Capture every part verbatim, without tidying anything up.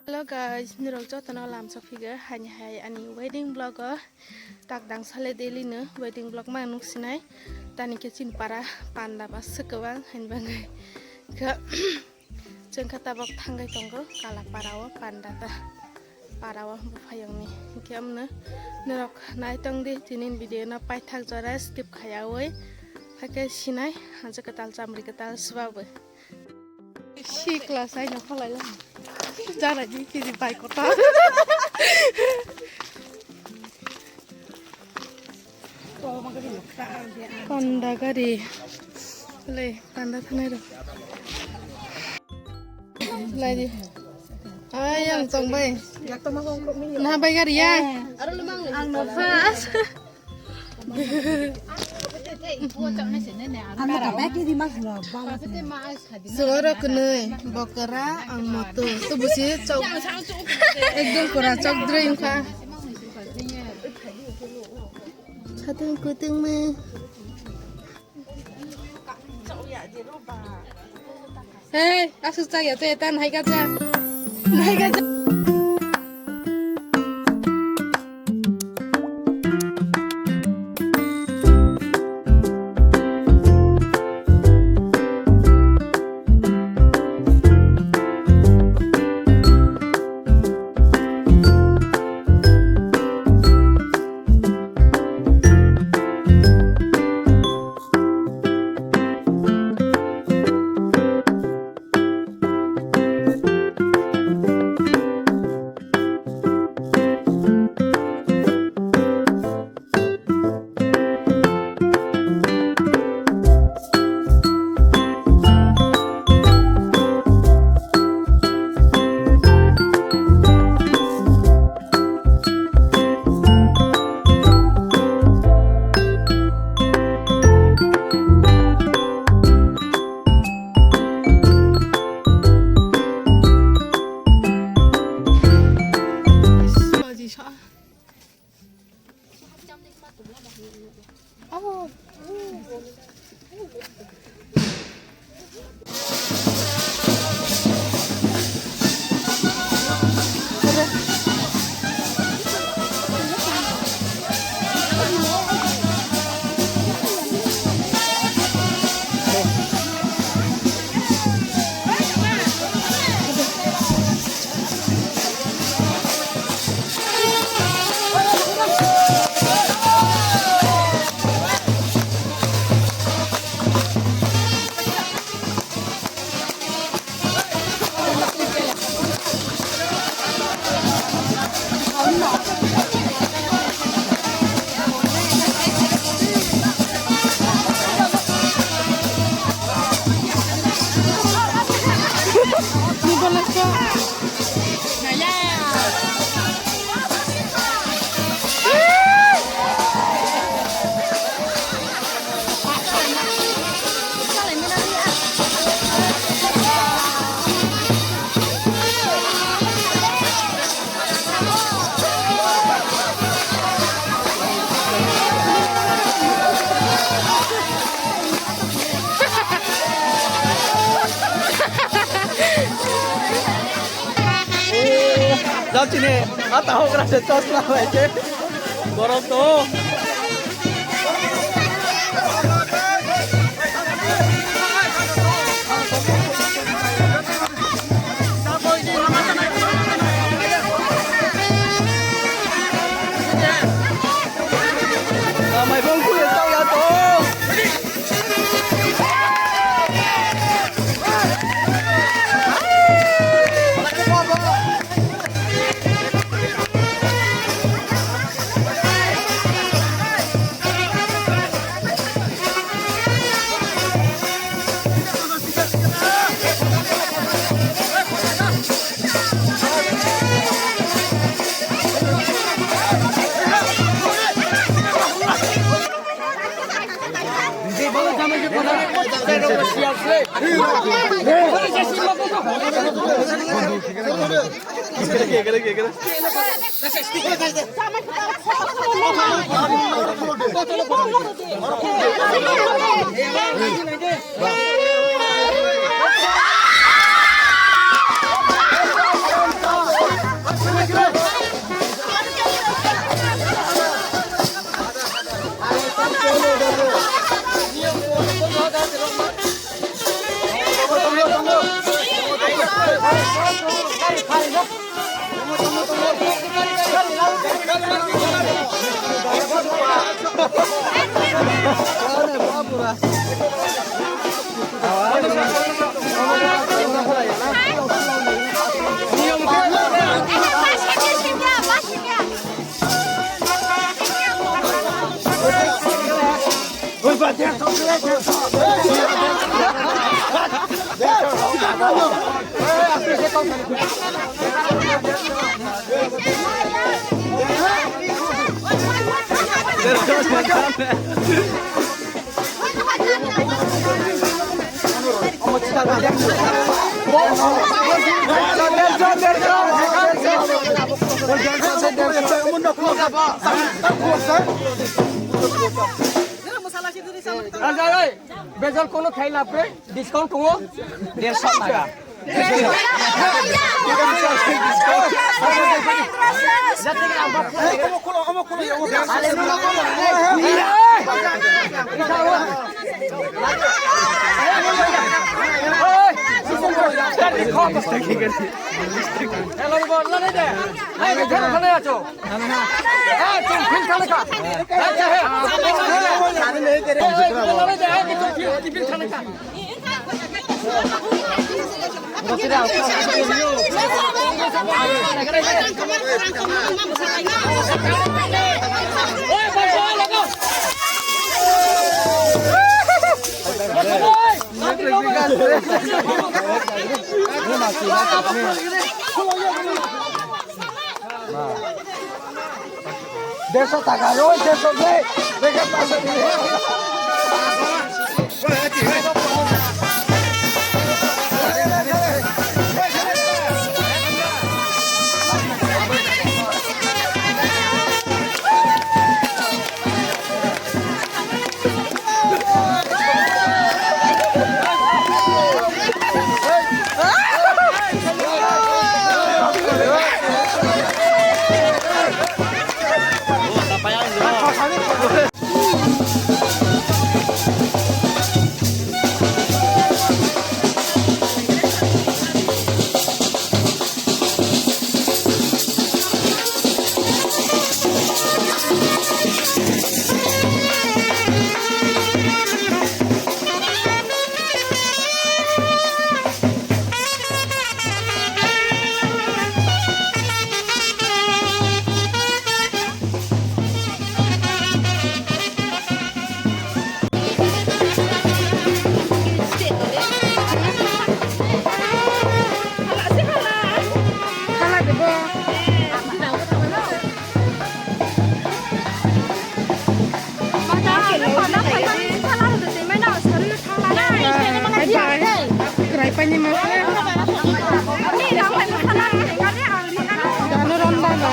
Hello guys, norok jotono lamsok phigo haini hai ani wedding vlog o. Tak dang sale daily no wedding vlog ma nuksinai. Tani khe chini para panda ba swk kwbang haini bagwi. Khe chwng khe tabok thangwi tongo kala para o panda ta. Para o buphayungni. Hwnkhe amno norok naitong di tini video no paithak jora skip khayawi. Hakhe sinai hansa kwtal chamri kwtal swbawi. Si class ai no kholai la. Jara di kiri bai kota. Panda gari. Le, panda thanai ro. Lai di. Ai, yang tong bai. Na bai gari ya. Ang no pas. Ang no pas. Sengoro kwnwi bokora ang moto. Tu busi chok. Ekdom pura chok droi wngkha. Khatang kutang me. Hei, aswk chaya te tan hai kaja. Hai kaja. Jachini, ata hokra se chosma bai se. Borok to. Rajai, oi, bezal kono khai lapre, discount tongo, dershok taka. Deso taka, oi, deso ble, beke pasa di. Rai pani ma. Dano ronda ba.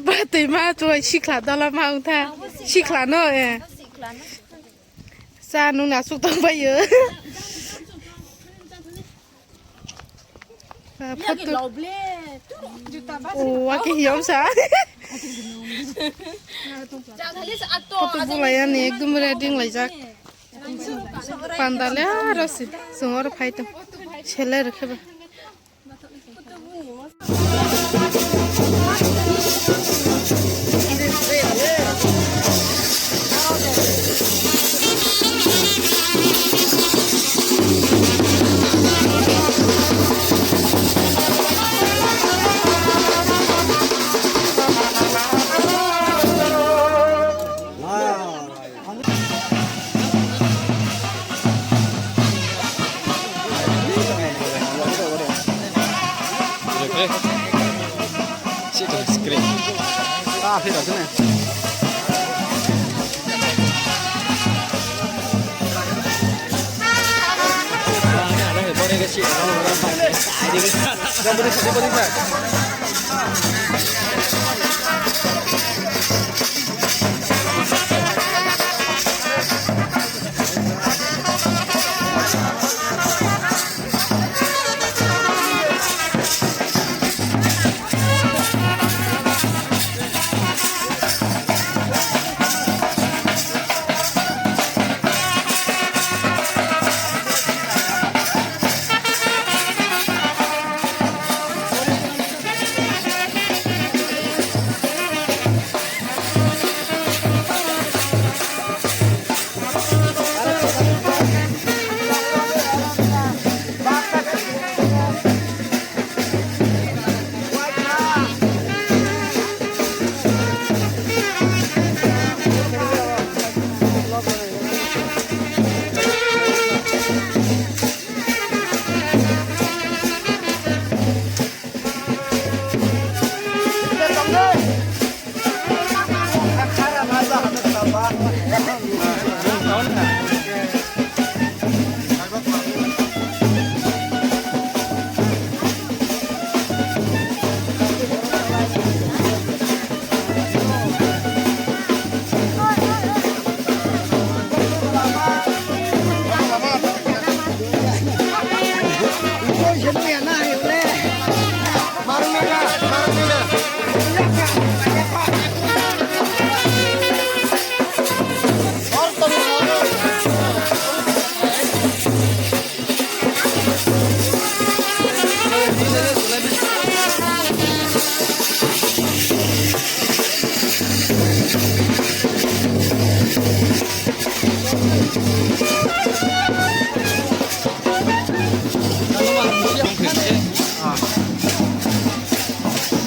Batwi ma chwng sikla dala ma wngkha. Sikla no, eh. Cha nung na suk tong bai yo. Ah, photo. Oh, wa ke hiyom sa. Photo bulai ani ekdom ready laijak. Panda le aro si, songor phai to. Sele rwkhe ba. Sih, screen. Ah, sih, sih.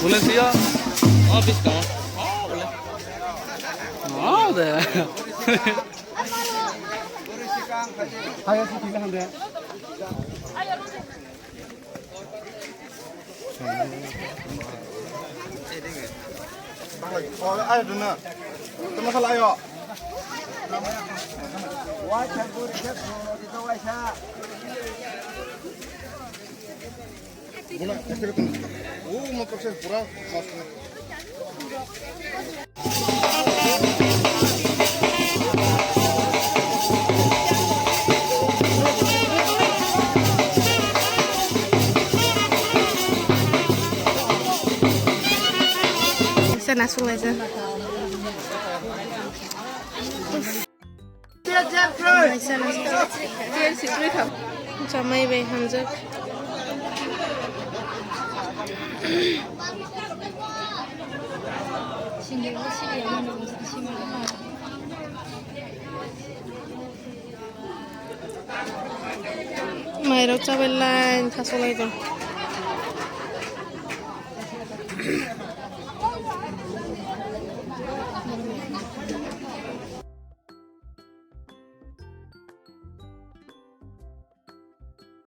Boleh sih ya. Oh, bis kamu. Oh, boleh. Oh, deh. Ayo sih, sini, Andre. Ayo dulu. Tengah salah, ayo. Muna, este que tú. Uh, no, pues es pura. Sana sulaija. Chamai bai hamjak. Mairok chabai line khasolai tong.